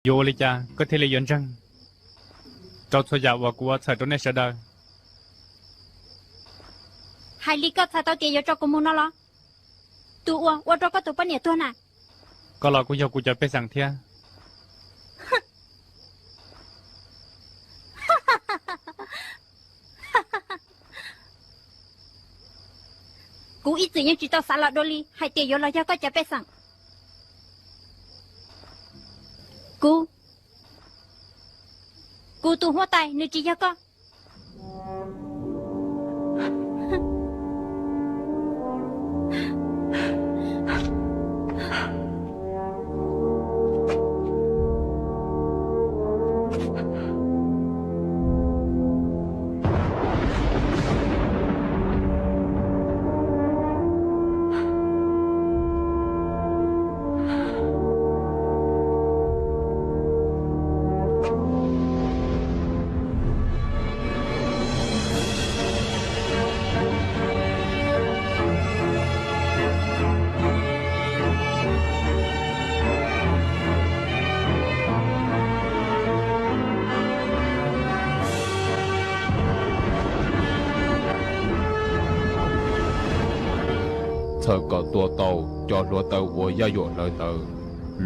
Yuav ua li cas koj thiaj li yuav ntseeg rau txhua yam uas kuv ua txhawm rau nej sawv daws? Hais li koj txhais tau tias yuav tso kuv mus no los? Tus uas ua rau koj tus poj niam tuag na? Koj los kuj yog kuv cov pej xeem thiab. Kuv ib txwm yeej tsis tau xav los dua li hais tias yuav los yog koj cov pej xeem. Kuv, kuv tus huab tais nws tsis yog koj. Txhawm kom tua tau cov hluav taws uas Yaj Yuam hlawv ntawd,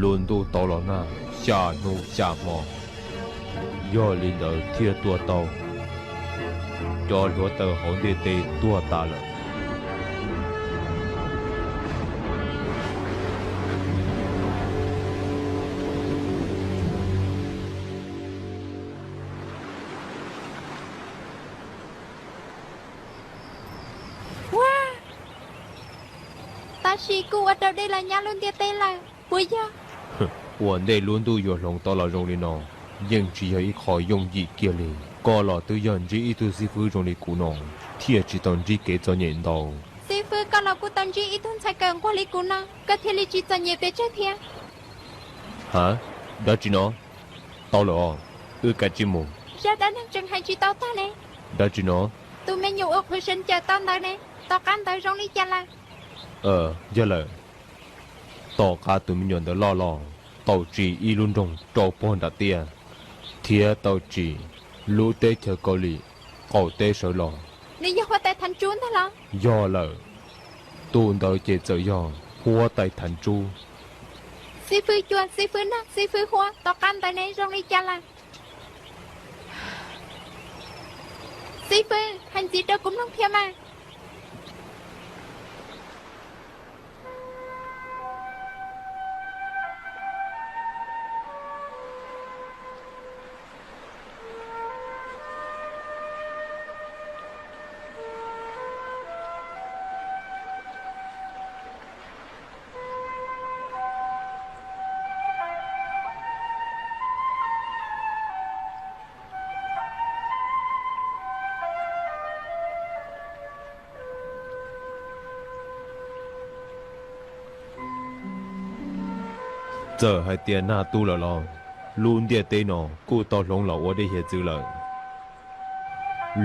lub ntuj tau los nag xya hnub xya hmo. Yog li ntawd thiaj tua tau cov hluav taws hauv ntiaj teb tuag tas lawm. Ua, tab sis kuj ua rau dej los nyab lub ntiaj teb lawm puas yog? Ua ntej lub ntuj yuav hloov tau los zoo li no, yeej tsis yog ib qho yooj yim kiag li. Koj los twb yog ntsib ib tug xib fwb zoo li kuv no, thiaj tsis tau ntsib kev txom nyem ntau. Xib fwb, koj los kuj tau ntsib ib tug ntxhais kawm nquag li kuv no, koj thiaj li tsis txom nyem pes tsawg thiab. Ha, dab tsi no? Tau lawm os, wb kav tsij mus. Zaj dab neeg tseem hais tsis tau tag ne. Dab tsi no? Tus me nyuam uas qhuav sawv ncaws tau ntawd ne, tom qab ntawd zoo li cas lawm? Yog lawm, tom qab tus me nyuam ntawd loj los tau tsim ib lub nroog rau puag nram tiaj, thiab tau tsim lub teb chaws Kaus Lim qaum teb sawv los. Nws yog huab tais Thav Ntsub ntag los? Yog lawm, tus ntawd ces txawm yog huab tais Thav Ntsub. Xib fwb Cua, xib fwb Nag, xib fwb Huab, tom qab ntawd ne zoo li cas lawm? Xib fwb, hais ntxiv rau kuv mloog thiab mas. Txawm hais tias nag tu lawm los, lub ntiaj teb no kuj tau hloov los ua dej hiav txwv lawm.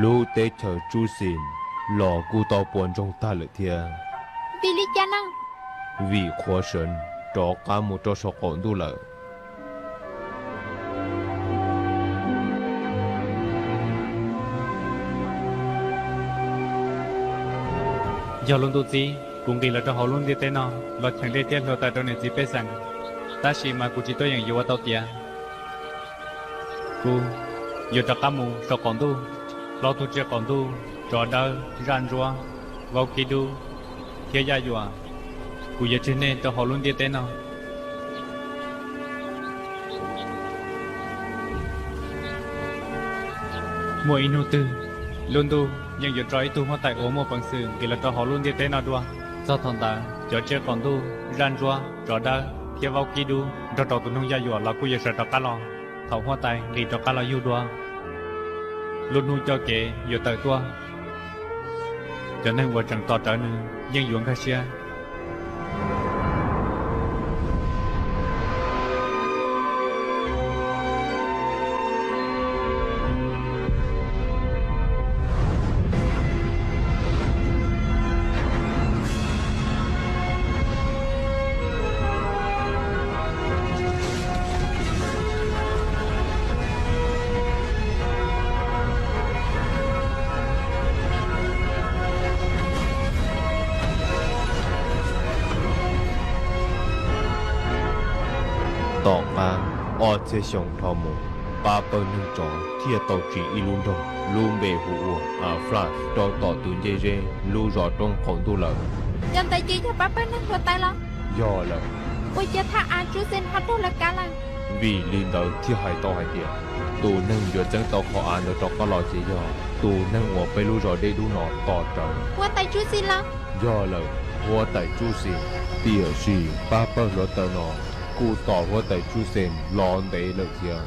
Lub teb chaws Tsub Xis los kuj tau puas ntsoog tag lawm thiab. Vim li cas na? Vim qhuav sawv rov qab mus rau saum qaum ntuj lawm. Yog lub ntuj txib, kuv nqis los rau hauv lub ntiaj teb no los cheem dej thiab hluav taws rau niam txiv pej xeem, tab sis mas kuv tsis tuaj yeem yuav ua tau tiav. Kuv yuav rov qab mus saum qaum ntuj. Plaub tug tsiaj qaum ntuj, tsov dawb, zaj ntsuab, vaub kib dub thiab yaj yuam, kuv yuav tseg nej rau hauv lub ntiaj teb no. Muaj ib hnub twg, lub ntuj yeej yuav tso ib tug huab tais uas muaj peev xwm nqis los rau hauv lub ntiaj teb no dua. Txog thaum ntawd cov tsiaj qaum ntuj, zaj ntsuab, tsov dawb thiab vaub kib dub nrog rau tus noog yaj yuam los kuj yuav sawv rov qab los. Thaum huab tais nqis rov qab los yug dua, lub hnub coj kev yuav tawm tuaj. Cov neeg uas tseem tos rawv nws yeej yuav nkag siab. Ob txhiab xyoo dhau mus, pab pawg neeg tsov thiaj tau tsiv ib lub nroog lub npe hu ua Aflaj rau tom tus ncej zeb lub zos roob qaum ntuj lawm. Yog ntawd ces yog pab pawg neeg hluav taws los? Yog lawm. Ua cas thaj av Tsuj Xees ho raug lawv kav lawm? Vim li ntawd thiaj hais tau hais tias tus neeg yuav txeeb tau qhov av ntawd rov qab los ces yog tus neeg uas peb lub zos dej dub no tos rawv. Huab tais Tsuj Xees los? Yog lawm, huab tais Tsuj Xees. Tiam sis pab pawg hluav taws no kuj tos huab tais Tsuj Xees los ntev lawm thiab.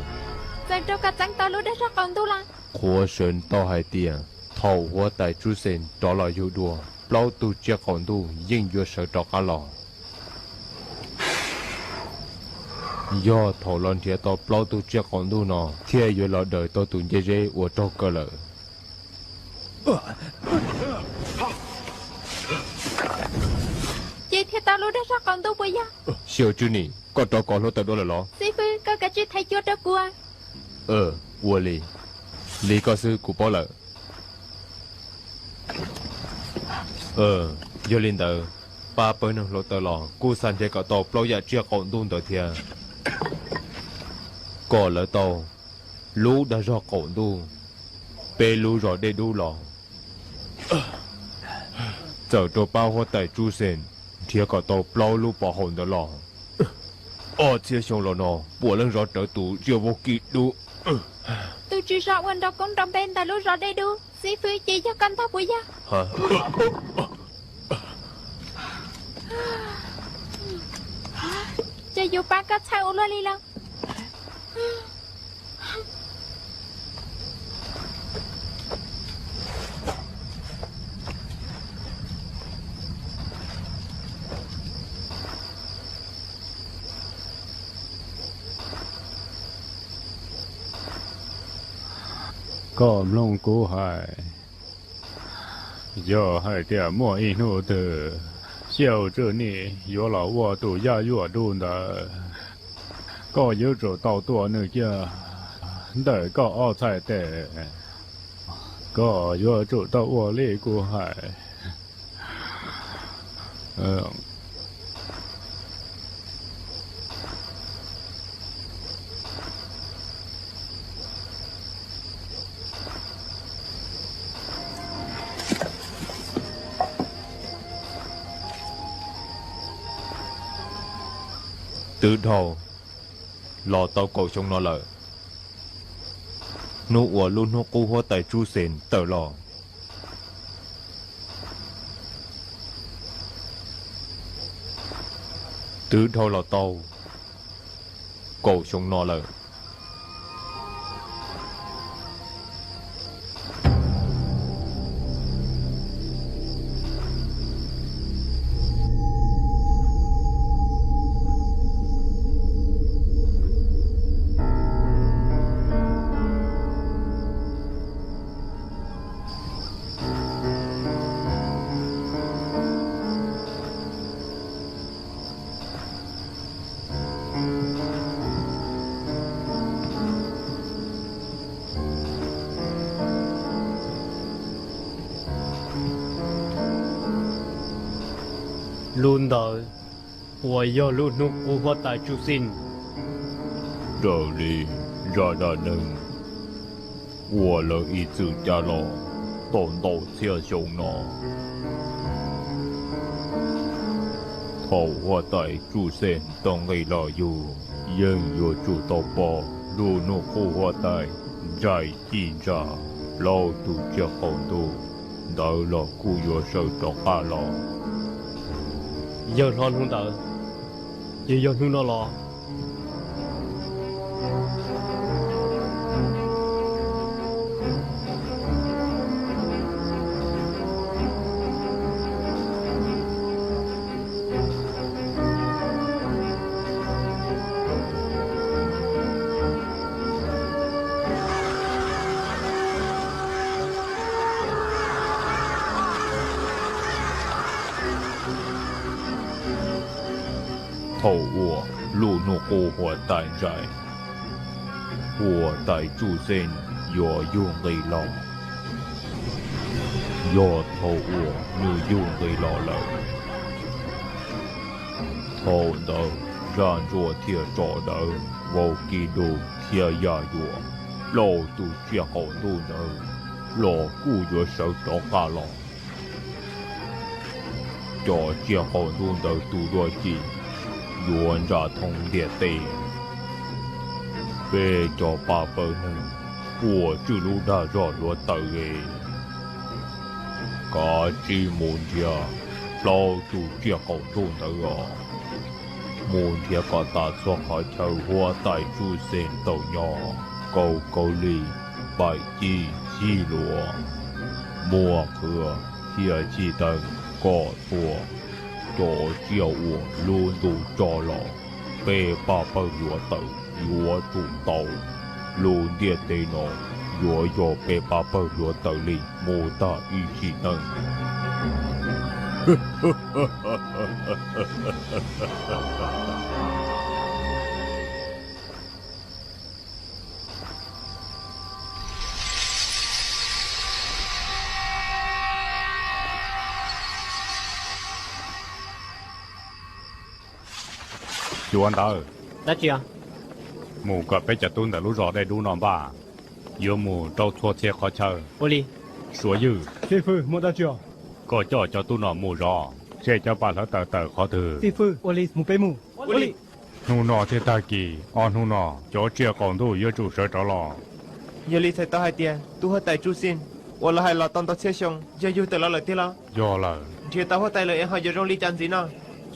Txawm rau kom txeeb tau lub dag zog qaum ntuj los? Qhuav seev tau hais tias thaum huab tais Tsuj Xees rov los yug dua, plaub tug tsiaj qaum ntuj yeej yuav sawv rov qab los. Yog thaum los nrhiav tau plaub tug tsiaj qaum ntuj no thiaj yuav los daws tau tus ncej zeb uas raug kaw lawm. Ces thiaj tau lub dag zog qaum ntuj puas yog? Xyaum Tswb Nim, koj rov kov hluav taws dua lawm los? Xib fwb, koj kav tsij thaiv cua rau kuv. Ua li, li koj xwb kuv paub lawm. Yog li ntawd, pab pawg neeg hluav taws los kuj xav nrhiav kom tau plaub yam tsiaj qaum ntuj ntawd thiab, kom lawv tau lub dag zog qaum ntuj, peb lub zos dej dub los. Txawm rau pab huab tais Tsuj Xees nrhiav kom tau plaub lub pov haum ntawd los, ob txhiab xyoo los no puav leej zov rawv tus tsiaj vaub kib dub. Tus tswv zos uas nrog koob nrog npe ntawm lub zos dej dub, xib fwb, ces yog koj ntag puas yog? Ces yuav pab koj txhawj ua luaj li lauj. Koj mloog kuv hais, yog hais tias muaj ib hnub twg Xiauj Tswj Nim yuav los ua tus yaj yuam dub ntawd, koj yuav tsum tau tua nws kiag ntawm koj ob txhais tes. Koj yuav tsum tau ua li kuv hais. Twb dhau los tau kaum xyoo no lawm, hnub uas lub hnub qub huab tais Tsuj Xees tawm los. Twb dhau los tau kaum xyoo no lawm. Lub ntawd uas yog lub hnub qub huab tais Tsuj Xees. Raws li zaj dab neeg uas lawv ib txwm cav los tau ntau txhiab xyoo no, thaum huab tais Tsuj Xees tau nqis los yug, yeej yuav tsum tau pom lub hnub qub huab tais ntsais ci ntsa plaub tug tsiaj qaum ntuj ntawd los kuj yuav sawv rov qab los. Yawg hlob, hnub ntawd ces yog hnub no los? Thaum uas lub hnub qub huab tais ntsais, huab tais Tsuj Xees yuav yug nqis los. Yog thaum uas nws yug nqis los lawm, thaum ntawd zaj ntsuab thiaj tso dawb. Vauv Kis Lus thiaj yam yuam plaub tus tsiaj qaum ntuj ntawd los kuj yuav sawv rov qab los. Cov tsiaj qaum ntuj ntawd tus dua ci yuav nra thoob ntiaj teb. Peb cov paj pawg neeg puas tswj lub dag zog hluav taws es kav tsij mus nrhiav plaub tus tsiaj qaum ntuj ntawd os. Mus nrhiav kom tas txhua qhov chaw huab tais tsuj xeem tau nyob, Kaus Kaus Lis, Paim Ci, Xyij Luas, Muaj Qhwv thiab Xyij Teev kom txhua cov tsiaj uas lub ntuj tso los peb paj pawg hluav taws yuav tsum tau. Lub ntiaj teb no yuav yog peb paj pawg hluav taws li mus tag ib sim neej. Xyuas ntawd. Dab tsi? Mus kom peb cov tub ntawm lub zos Dej Dub no npaj, yuav mus rau txhua txhia qhov chaw. Ua li. Suav Ywg. Xib fwb, muaj dab tsi os? Koj coj cov tub no mus zov seb cov paj hluav taws tawm qhov twg. Xib fwb, ua li, mus peb mus. Hnub no thiaj tag kis, ob hnub no cov tsiaj qaum ntuj yuav tsum sawv rov los. Yog li txhais tau hais tias tus huab tais Tsuj Xeem uas lawv hais los tau ntau txhiab xyoo yog yug tawm los lawm tiag los? Yog lawm. Nrhiav tau huab tais lawm es ho yuav zoo li cas ntxiv no?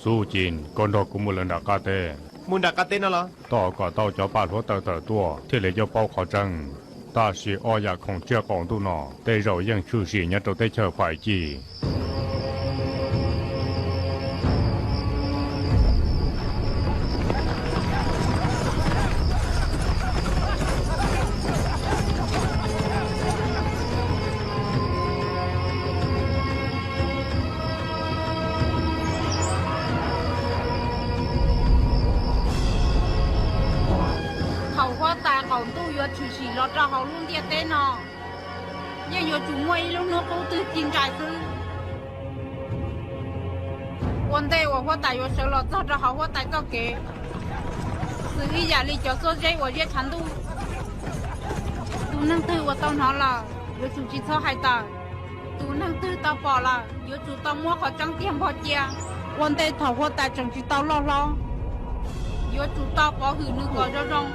Xub Ci, koj nrog kuv mus lawm nram qab teb. Mus nram qab teb no los? Tos kom tau cov paj hluav taws tawm tuaj thiaj li yuav paub qhov tseeb. Tab sis ob yam khoom tsiaj qaum ntuj no tej zaum yeej tshwm sim nyob rau teb chaws Paim Ci. Thaum huab tais qaum ntuj yuav tshwm sim los rau hauv lub ntiaj teb no, yeej yuav tsum muaj ib lub hnub qub twg ci ntsais xwb. Ua ntej uas huab tais yuav sawv los txog rau hauv huab tais txoj kev, xws ib yam li cov xuab zeb uas ziab tshav ntuj, tus neeg twg uas tau hnov lawm yuav tsum tsis txhob hais tawm. Tus neeg twg tau pom lawm yuav tsum tau muab qhov tseeb tiag npog cia. Ua ntej thaum huab tais tseem tsis tau loj hlob, yuav tsum tau pov hwm nws kom zoo zoo.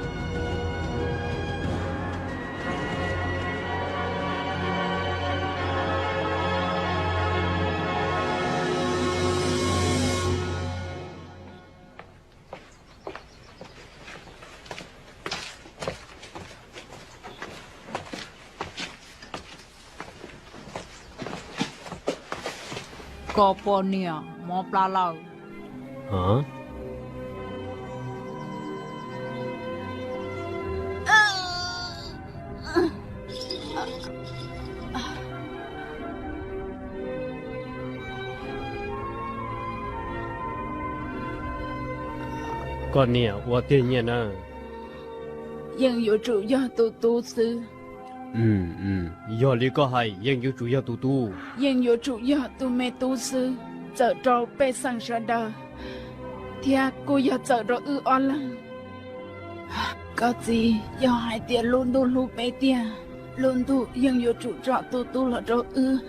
Koj poj niam mob plab lawm. Koj niam ua tiag nyiaj na. Yeej yuav tsum yog tus tub xwb. Yog li koj hais, yeej yuav tsum yog tus tub. Yeej yuav tsum yog tus me tub xwb, txawm rau pej xeem sawv daws, thiab kuj yog txawm rau wb ob leeg. Koj txiv, yog hais tias lub ntuj hlub peb tiag, lub ntuj yeej yuav tsum tso tus tub los rau wb.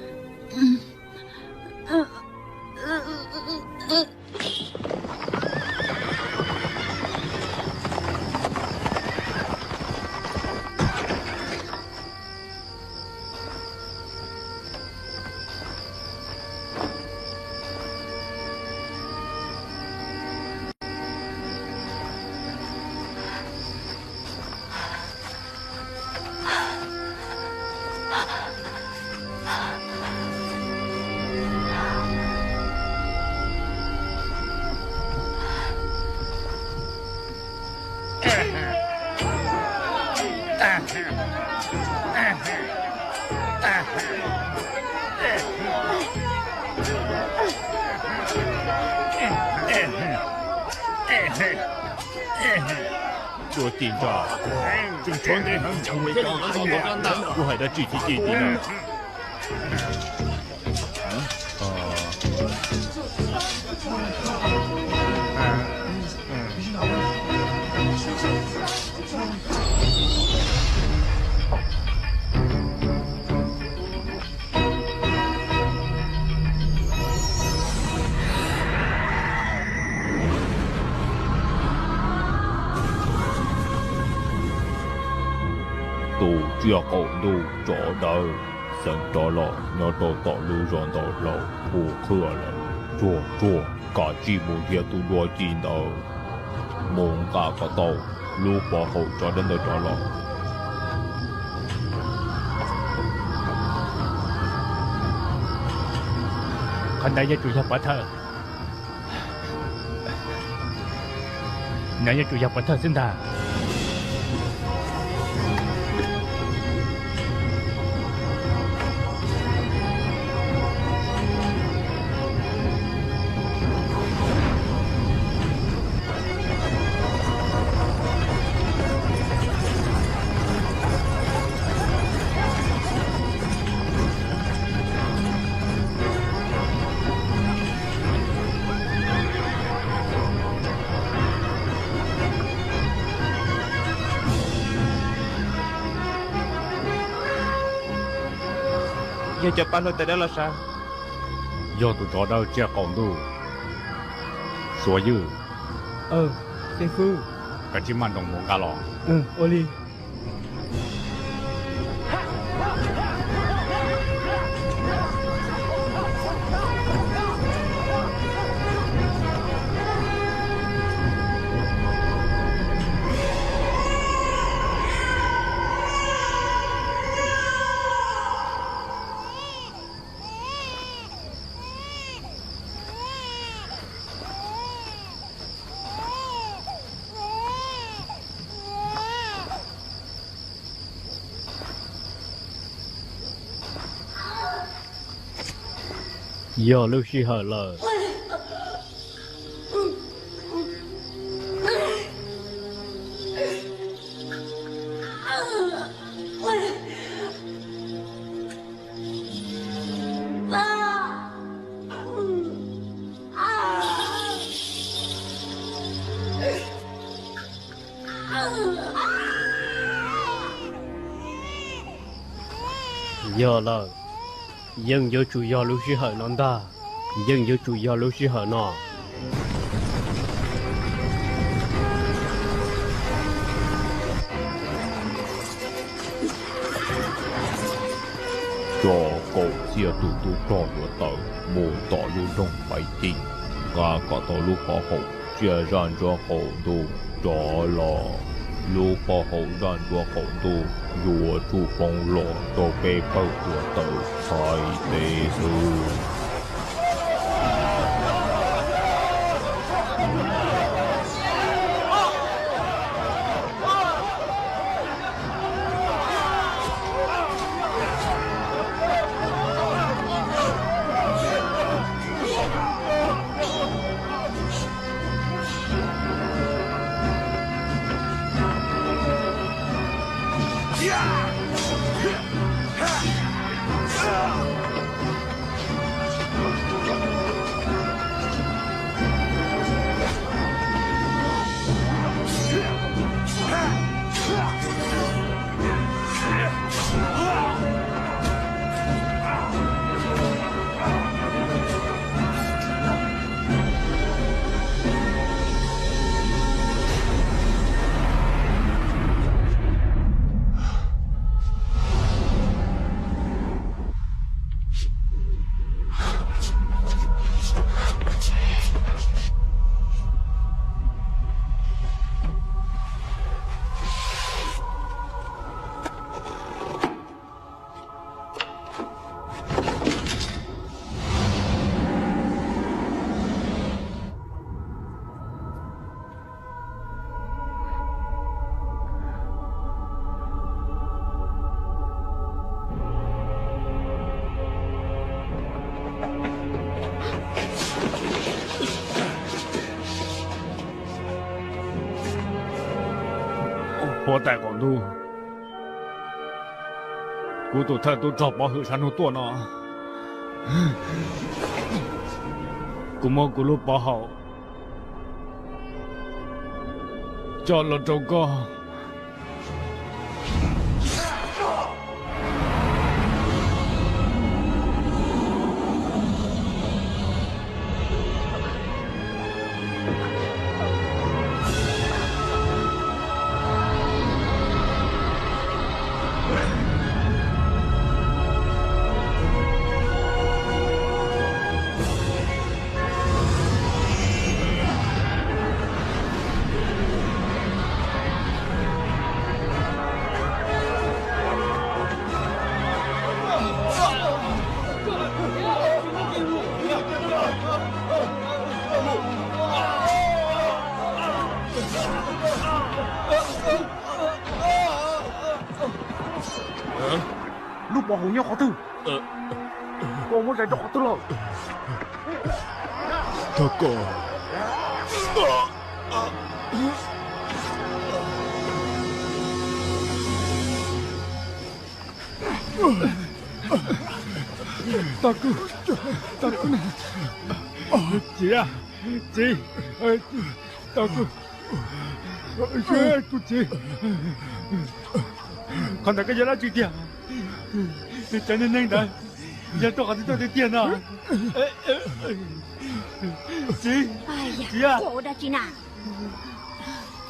Tuaj ci ntsa, tseem tshuav ntev heev, kuv hais dab tsi ci ci tim no. Tus tsiaj qaum ntuj tsov dawb xeev rov los nyob rau tom lub zos ntau hlau hu qhwab lawm. Tsuag tsuag, kav tsij mus nrhiav tus dua ci ntawd mus nqa kom tau lub pov haum tsov dawb ntawd rov los. Qhov ntawd yuav tsum yog pov thawj. Nov yuav tsum yog pov thawj xwb ntag. Yog cov pab hlua tais dawb los sav? Yog tus tsov dawb tsiaj qaum ntuj. Suav Ywg, kav tsij maj nroos mus nqa los. Yog lub sij hawm lawm. Yog lawm, yeej yuav tsum yog lub sij hawm no ntag. Yeej yuav tsum yog lub sij hawm no. Tso kaum txhiab tus tub rog yuav tawm mus tom lub nroog Paiv Ceem, nqa kom tau lub pov haum tsiaj zaj ntsuab qaum ntuj rov los. Lub pov haum zaj ntsuab qaum ntuj yuav tsum poob los rau peb pawg tuav tawm Thaib teb xwb. Huab tais qaum ntuj, kuv tus thawj tub rog pov hwm sab hnub tuaj no, kuv muab kuv lub pov haum coj los rau koj. Lub pov haum nyob qhov twg? Koj muab zais rau qhov twg lawm? Thov koj. Tau kub, tau kub. Txiv, txiv, tau kub, kuv txiv. Qhov ntawd koj yog dab tsi tiag? Nws cov neeg neeg ntawd yog tuaj qhov twg tuaj tiag tiag no? Txiv, txiv, ua dab tsi na?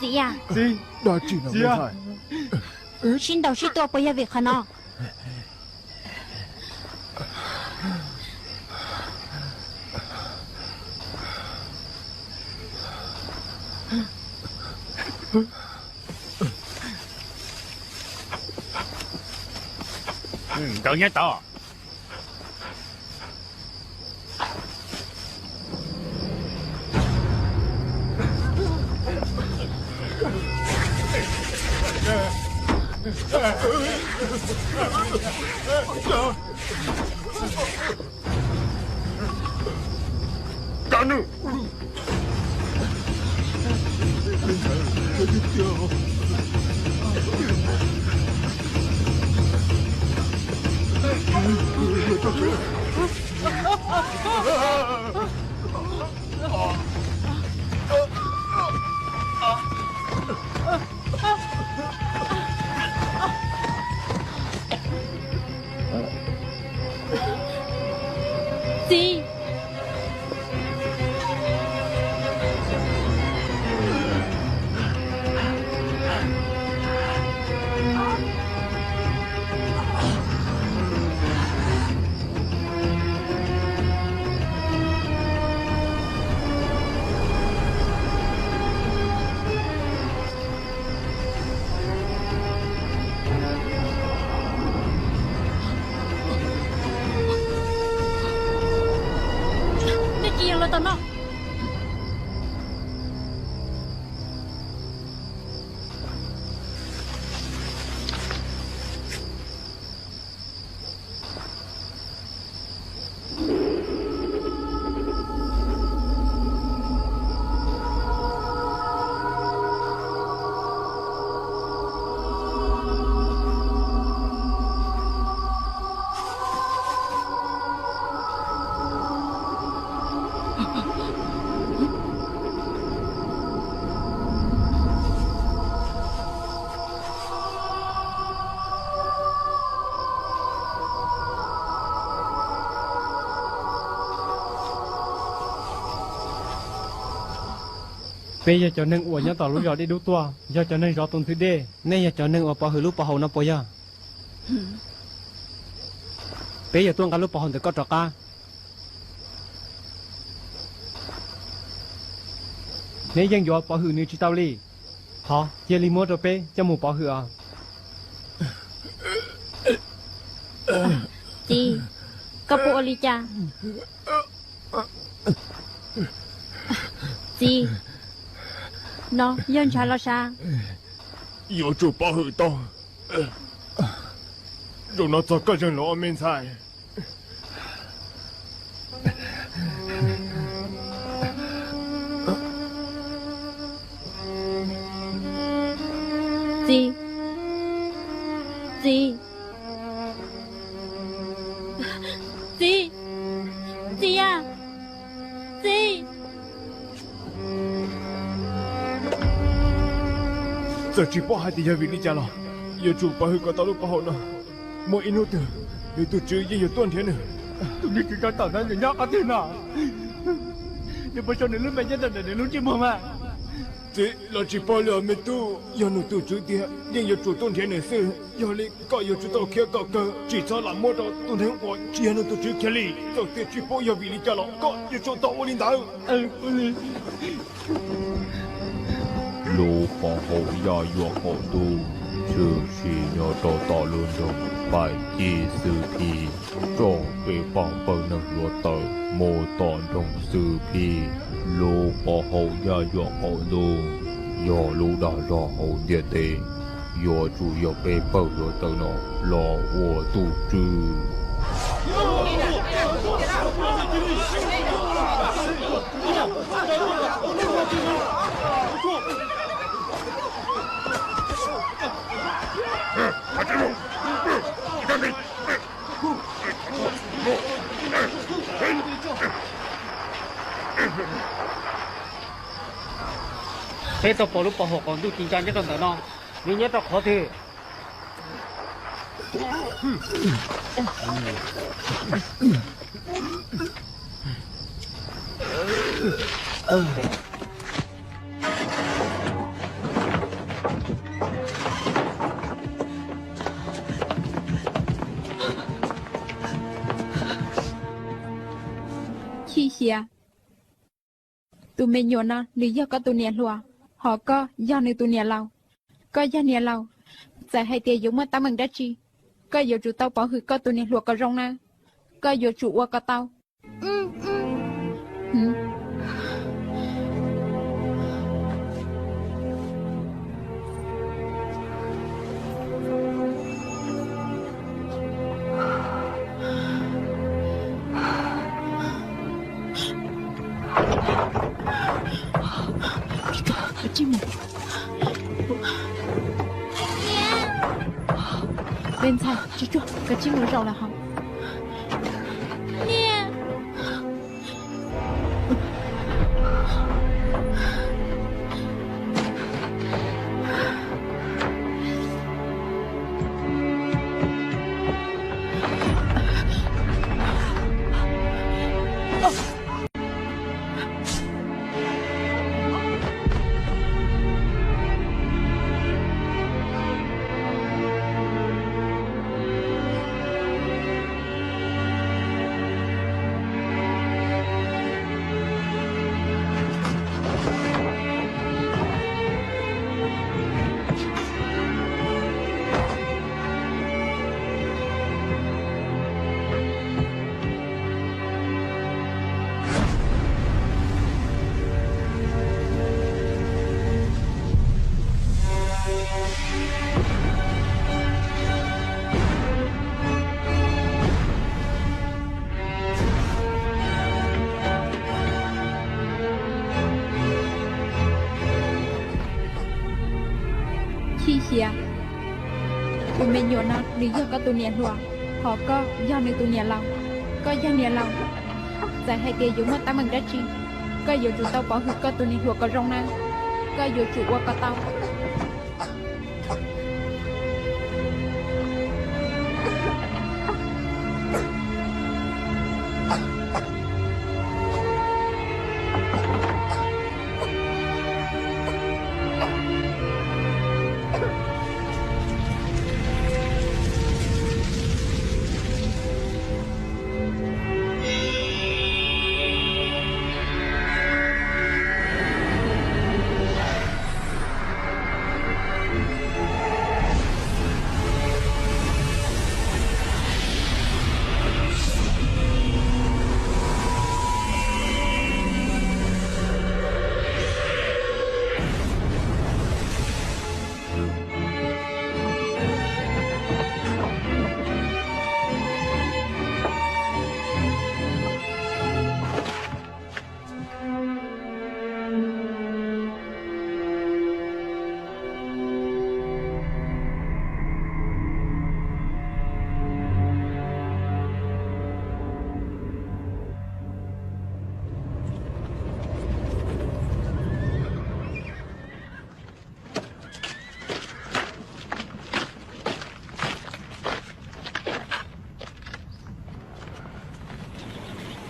Txiv, txiv, dab tsi no? Sib ntaus sib tua puas yog vim qhov no? Nkawd nyob tod. Txiv. Nej tsis yog los tom no. Peb yog cov neeg uas nyob tom lub zos Dej Dub tuaj, yog cov neeg zov tus ntxhw dej. Nej yog cov neeg uas pov hwm lub pov haum no puas yog? Peb yuav tuaj nqa lub pov haum ntawm koj rov qab. Neb yeej yuav pov hwm nws tsis tau li. Thov cia li muab rau peb coj mus pov hwm os. Txiv, koj puas ua li cas? Txiv, no yog ntshav los sav? Yuav tsum pov hwm tau. Zaum no txog koj zeeg los ua me ntxhais. Txiv, txiv, txiv, txiv a, txiv. Txawm tsis paub hais tias yog vim li cas los yuav tsum pov hwm kom tau lub pov haum no. Muaj ib hnub twg nws tus tswv yeej yuav tuaj nrhiav nws. Tus niag tswv tsov tom ntawd nws nyob qhov twg no? Nws puas sau nws lub npe nyob rau ntawm nws lub ntsej muag mas? Txiv, los tsis paub li os me tub, yog nws tus tswv tiag yeej yuav tsum tuaj nrhiav nws xwb. Yog li koj yuav tsum tau khiav kom kawg, tsis txhob lam muab rau tus neeg uas tsis yog nws tus tswv kiag li. Txawm tias tsis paub yog vim li cas los koj yuav tsum tau ua li ntawd. Lub pov haum yaj yuam qaum ntuj tshwm sim nyob rau tom lub nroog Phaim Ci Xwb Phij, tso peb pab npawg neeg hluav taws mus tom nroog Xwb Phij. Lub pov haum yaj yuam qaum ntuj yog lub dag zog hauv ntiaj teb. Yuav tsum yog peb pawg hluav taws no los ua tus tswv. Peb tau pom lub pov haum qaum ntuj ci ntsa nyob rau ntawm no. Nws nyob rau qhov twg? Chim xyas, tus me nyuam no nws yog koj tus niam hluas, hos koj yog nws tus niam laus. Koj yog niam laus, txawm hais tias yuav muaj teeb meem dab tsi, koj yuav tsum tau pov hwm koj tus niam hluas kom zoo nawb. Koj yuav tsum ua kom tau. Peb ntxhais, tsuag tsuag, koj tsis mus zaum lawm hos. Chim xyas, tus me nyuam no nws yog koj tus niam hluas, hos koj yog nws tus niam laus. Koj yog niam laus, txawm hais tias yuav muaj teeb meem dab tsi, koj yuav tsum tau pov hwm koj tus niam hluas kom zoo nawb. Koj yuav tsum ua kom tau.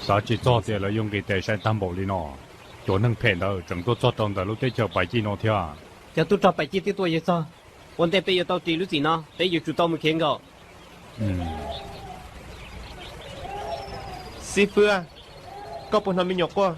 Xav tsis txog tias lawv yuav nqis tes sai tag npaum li no. Cov neeg phem ntawd tseem tuaj txog rau ntawm lub teb chaws Pais Cij no thiab. Cov tub rog Pais Cij twb tuaj yawg txog. Ua ntej peb yuav tau ris lub txim no, peb yuav tsum tau mus khiav nkaum. Xib fwb, koj puas hnov me nyuam quaj?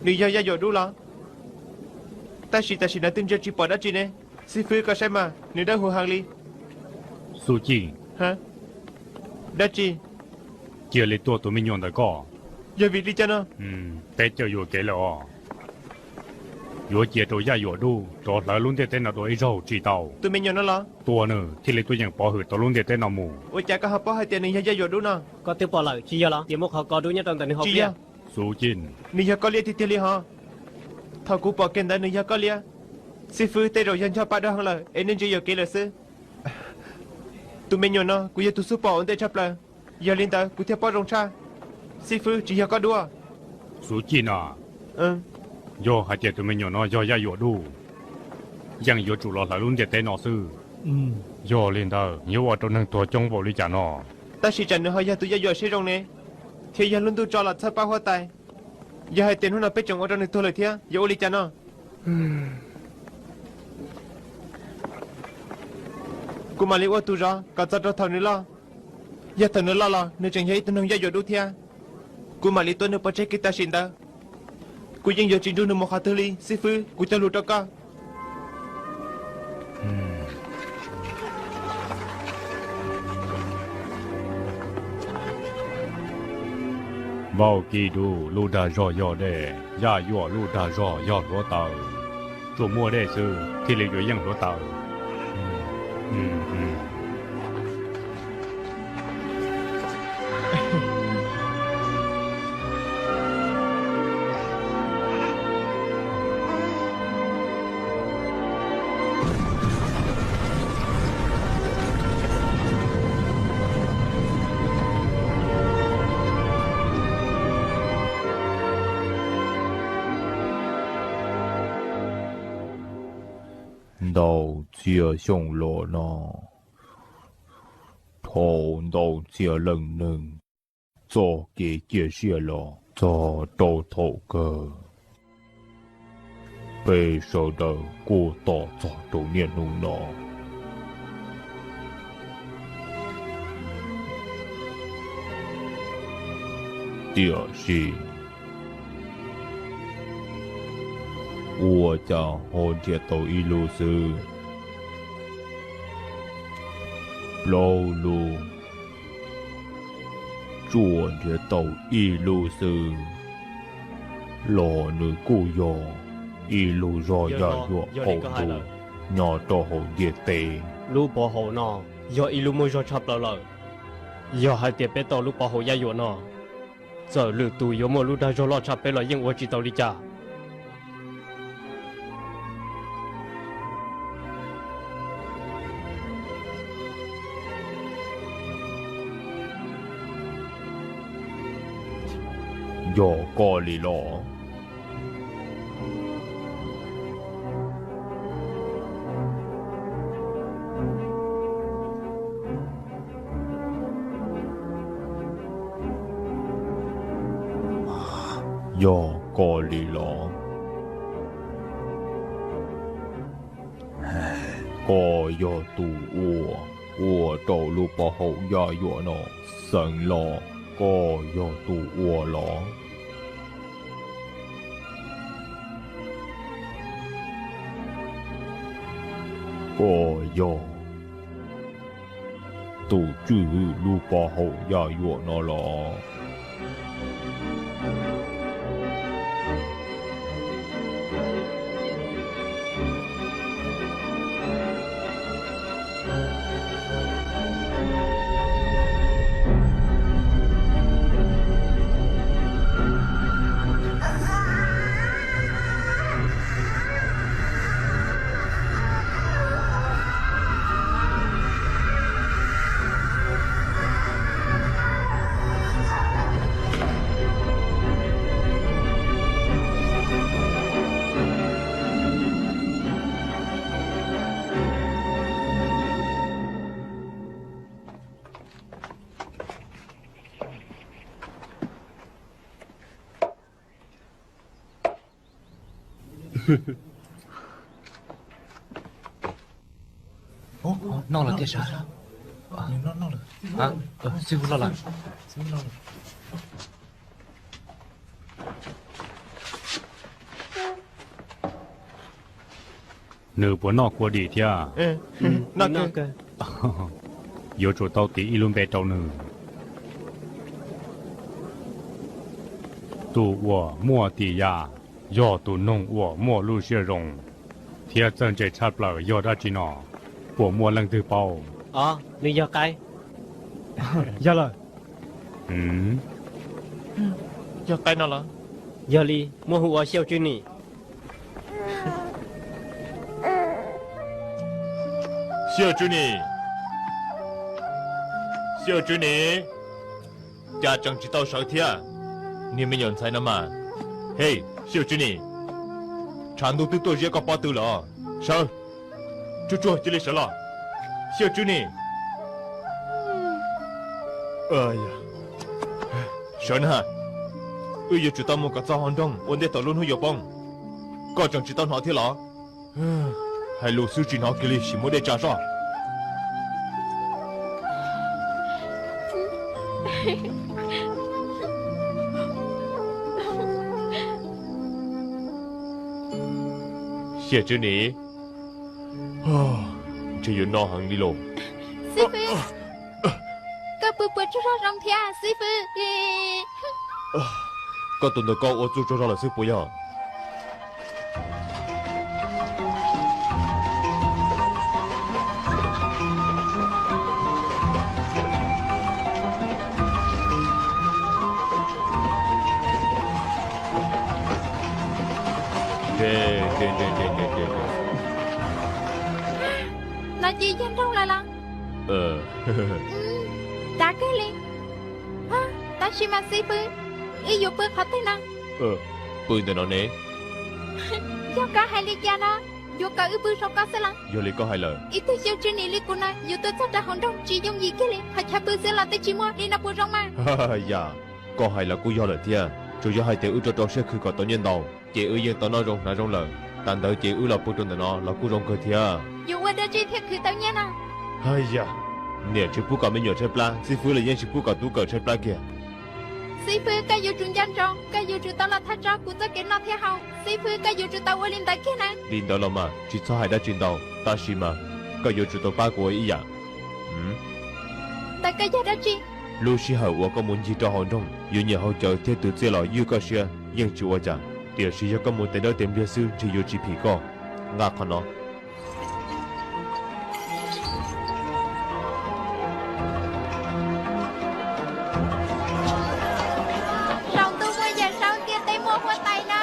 Nws yog Yaj Yuam Dub los? Tab sis tam sim no twb ntsia tsis pom dab tsi ne. Xib fwb, koj saib mas, nws dawb huv heev li. Xu Cij, dab tsi? Cia li tua tus me nyuam ntawd koj. Yog vim li cas no? Peb caw yuam kev lawm os. Yuav cia rau Yaj Yuam Dub rov hlawv lub ntiaj teb no dua ib zaug tsis tau. Tus me nyuam no los? Tua nws thiaj li tuaj yeem pov hwm tau lub ntiaj teb no mus. Ua cas koj ho paub hais tias nws yog Yaj Yuam Dub no? Koj twb pom lawm, tsis yog los? Tias muaj qhov ko dub nyob rau ntawm nws hauv pliaj. Xu Cij, nws yog koj liab tiag tiag li hos. Thaum kuv pom kiag ntawd nws yog koj liab. Xib fwb, tej zaum yog nchoj pab dawb heev lawm es nej ntsia yuam kev lawm xwb. Tus me nyuam no kuv yog tus xub pom ua ntej tshaj plaws, yog li ntawd kuv thiaj paub zoo tshaj. Xib fwb, tsis yog koj dua. Xu Cij na, yog hais tias tus me nyuam no yog Yaj Yuam Dub, yeej yuav tsum los hlawv lub ntiaj teb no xwb. Yog li ntawd yuav ua rau neeg tuag coob npaum li cas no? Tab sis tsam nws ho yog tus Yaj Yuam siab zoo ne, thiab yog lub ntuj tso los txhawb pab huab tais. Yog hais tias hnub no peb tseem ua rau nws tuag lawm thiab yuav ua li cas no? Kuv mam li ua tus zov kom txog rau thaum nws loj. Yog thaum nws loj los nws tseem yog ib tug neeg Yaj Yuam Dub thiab, kuv mam li tua nws pov tseg kiag tam sim ntawd. Kuv yeej yuav tsis nrug nws mus qhov twg li. Xib fwb, kuv cog lus rau koj. Vauj Kis Dub lub dag zog yog dej, Yaj Yuam lub dag zog yog hluav taws. Tsuas muaj dej xwb thiaj li yuav yeej hluav taws. Ntau txhiab xyoo los no, dhau ntau txhiab leej neeg txoj kev ciaj sia los txog rau thaum kawg, peb sawv daws kuj tos txog rau niaj hnub no. Tiam sis ua cas ho nrhiav tau ib lub xwb? Plaub lub tsuas nrhiav tau ib lub xwb, los nws kuj yog ib lub zog yaj yuam qaum ntuj nyob rau hauv ntiaj teb. Lub pov haum no yog ib lub muaj zog tshaj plaws lawm. Yog hais tias peb tau lub pov haum yaj yuam no, txawm lwm tus yuav muaj lub dag zog loj tshaj peb los yeej ua tsis tau li cas. Yog koj li los? Yog koj li los? Koj yog tus uas ua rau lub pov haum yaj yuam no xeev los? Koj yog tus ua los? Koj yog tus tswj hwm lub pov haum yaj yuam no los? Noj lawm tiag sav. Xib hwb los lawm. Nws puas noj kua dis thiab? Yuav tsum tau tis ib lub npe rau nws. Tus uas muaj tis yam yog tus noog uas muaj lub siab zoo thiab txawj ntse tshaj plaws yog dab tsi no? Puas muaj leej twg paub? Os, nws yog qaib. Yog lawm. Yog qaib no los? Yog li, muaj hu ua Xiauj Tswb Nim. Xiauj Tswb Nim, Xiauj Tswb Nim, cas tseem tsis tau sawv thiab? Niag me nyuam ntxhais no mas. Hej, Xiauj Tswb Nim, tshav ntuj twb tuaj ziab koj pob tw lawm. Sawv, tsuag tsuag cia li sawv los. Xiauj Tswb Nim, sawv na, wb yuav tsum tau mus kom txog hauv nroog ua ntej thaum lub hnub yuav poob. Koj tseem tsis tau hnov thiab los? Hais lus xwb tsis hnov kiag li, sim muab dej tsa soj. Xiauj Tswb Nim, ntshe yuav no heev li lauj. Xib fwb, koj puas puas tsaug zog zoo thiab xib fwb? Koj tus ntawm koj ua txuj tsaug zog lawm xwb puas yog? No ces yog nroog lawm los? Dav kawg li. Tab sis mas xib fwb, wb yuav pw qhov twg no? Pw ntawm no ne. Yog koj hais li cas no, yuav kom wb pw saum koj xwb los? Yog li koj hais lawm. Ib tug Xiauj Tswb Nim li kuv no yuav tuaj txog rau hauv nroog tsis yooj yim kiag li, qhov chaw pw xwb los twb tsis muaj li no puas zoo mas? Yam, koj hais los kuj yog lawm thiab, tsuas yog hais tias wb rau rau siab khwv kom tau nyiaj ntau ces wb yeej tau noj zoo hnav zoo lawm. Tas ntawd ces wb los pw rau ntawm no los kuj zoo kawg thiab. Yuav ua dab tsi thiaj khwv tau nyiaj na? Haj yam, niam tsis pub kom me nyuam tshaib plab, xib fwb los yeej tsis pub kom tub kawm tshaib plab kiag. Xib fwb, koj yuav tsum nco ntsoov, koj yuav tsum tau los thaj tsam kuv txoj kev noj thiab haus. Xib fwb, koj yuav tsum tau ua li ntawd kiag na. Li ntawd los mas tsis txhob hais dab tsi ntau, tab sis mas koj yuav tsum tau pab kuv ua ib yam. Ntawd koj yog dab tsi? Lub sij hawm uas koj mus ncig rau hauv nroog, yuav nyiam haus cawv thiab tus txiaj los ywj koj siab yeej tsis ua cas, tiam sis yog koj mus tes dawb tes npliag xwb ntshe yuav tsis phim koj. Nqa qhov no. Saum ntuj muaj yawm saub, ntiaj teb muaj huab tais na.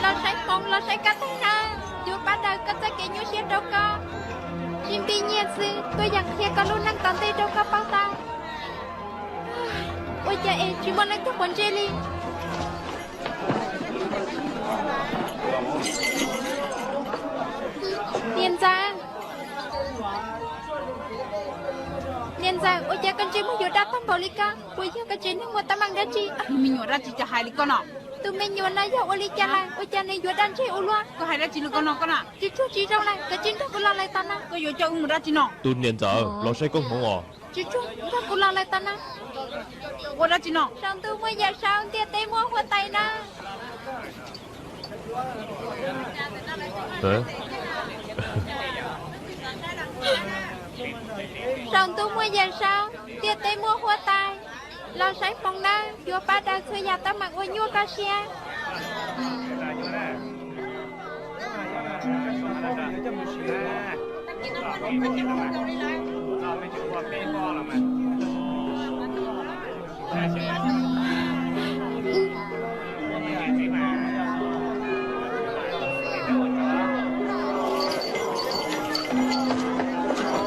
Los saib hmoov, los saib koj tag na, yuav pab daws koj txoj kev nyuaj siab rau koj. Tsis npij nyiaj xwb, tuaj yeem qhia koj lub neej tom ntej rau koj paub tau. Ua cas es tsis muaj leej twg quav ntsej li? Niam ntxawm, niam ntxawm, ua cas koj ntsej muag yuav daj tag npaum li koj? Puas yog koj tsev neeg muaj teeb meem dab tsi? Me nyuam dab tsi cas hais li koj no? Tus me nyuam no yog ua li cas lawm, ua cas nws yuav daj ntseg ua luaj? Koj hais dab tsi li koj no koj na? Tsis tsuag tsis zoo lawm, koj cia li nrog kuv los lawm tas na. Koj yuav coj wb mus dab tsi no? Tus niam ntxawm, los saib koob hmoov os. Tsis tsuag, nrog kuv los lawm tas na. Ua dab tsi no? Saum ntuj muaj yawm saub, ntiaj teb muaj huab tais na. Saum ntuj muaj yawm saub, ntiaj teb muaj huab tais. Los saib hmoov nawb, yuav pab daws txhua yam teeb meem uas nyuaj koj siab.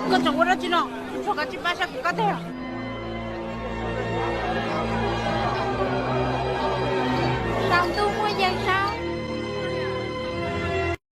Koj tseem ua dab tsi no? Tsuag tsuag kav tsij pab saib kuv kab teg.